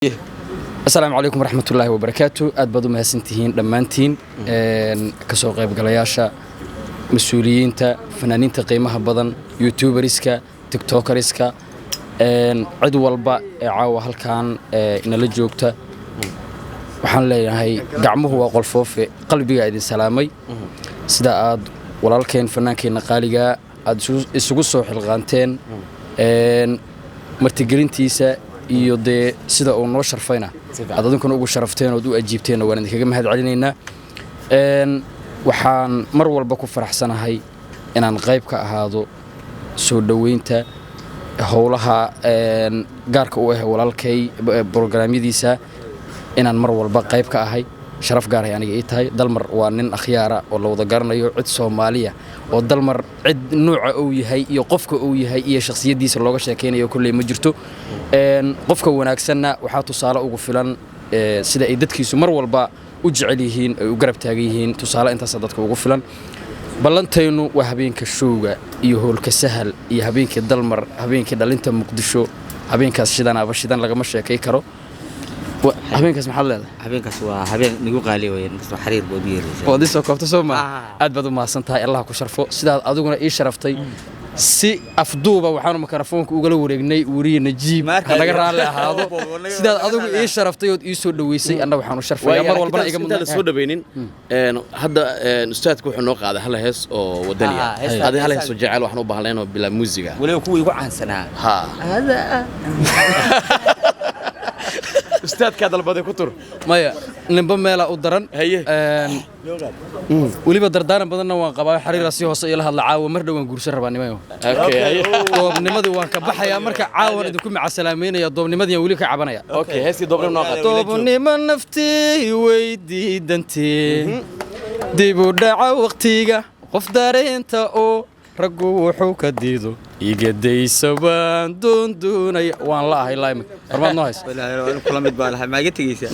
Asalaamu calaykum waraxmatullaahi wabarakaatu. Aad baad u mahadsantihiin dhammaantiin, kasoo qaybgalayaasha, mas-uuliyiinta, fanaaniinta qiimaha badan, youtuberska, tiktokeriska, cid walba ee caawa halkan inala joogta. Waxaan leeyahay gacmuhu waa qolfoofe, qalbigaa idin salaamay. Sida aad walaalkeen fanaankeenna qaaligaa aad isugu soo xilqaanteen martigelintiisa iyo dee sida uu noo sharfayna aad adinkuna ugu sharafteen ood u ajiibteenna, waan idinkaga mahad celinaynaa. Waxaan mar walba ku faraxsanahay inaan qayb ka ahaado soo dhoweynta howlaha gaarka u ah walaalkay, brograamyadiisa inaan mar walba qayb ka ahay sharaf gaaray aniga ii tahay. Dalmar waa nin akhyaara oo la wada garanayo, cid Soomaaliya oo Dalmar cid nuuca uu yahay iyo qofka uu yahay iyo shakhsiyaddiisa looga sheekaynayo kolley ma jirto. Qofka wanaagsanna waxaa tusaale ugu filan sida ay dadkiisu mar walba u jecel yihiin, ay u garab taagan yihiin. Tusaale intaasa dadka ugu filan. Ballantaynu waa habeenka showga iyo hoolka Sahal iyo habeenkii Dalmar, habeenkii dhalinta Muqdisho. Habeenkaas shidanaaba shidan, lagama sheekay karo. Habeenkaas maxaad leedahay? Habeenkaas waa habeen nagu qaali weyn, inkastoo xariir baad u yeeraysaa. Waad isoo koobta soo ma? Aad baad u mahadsan tahay, Allah ku sharfo. Sidaad adiguna ii sharaftay si afduuba waxaanu mikrofoonka ugala wareegnay weriye Najiib, ha naga raalli ahaado. Sidaad adigu ii sharaftay ood ii soo dhoweysay, anna waxaan u sharfayaa mar walbana iga intaan la soo dhaweynin, hadda ustaadku wuxuu noo qaaday hal hees oo wadani ah. Adi hal hees oo jecel waxaan u baahnay oo bilaa muusiga. Weliba kuwii igu caansanaa. Ha, ustaadkaa dalbaday ku tur. Maya, ninba meelaa u daran. Haye. Weliba dardaaran badanna waan qabaa. Xariira si hoose ila hadla. Caawa mar dhow waan guursan rabaa, nimayo. Okay, haye. Doobnimadii waan ka baxayaa, marka caawan idinku macasalaameynaya. Doobnimadii aan weli ka cabanaya. Okay, heestii doobnimo noo qaad. Doobnimo naftii weydiidantee, dib u dhaca waqtiga qof dareenta oo raggu wuxuu ka diido igadaysa baan doondoonaya. Waan la ahay laa imika hormaad noo haysa. Wallaahi kula mid baa lahaa, maa iga tegeysaa?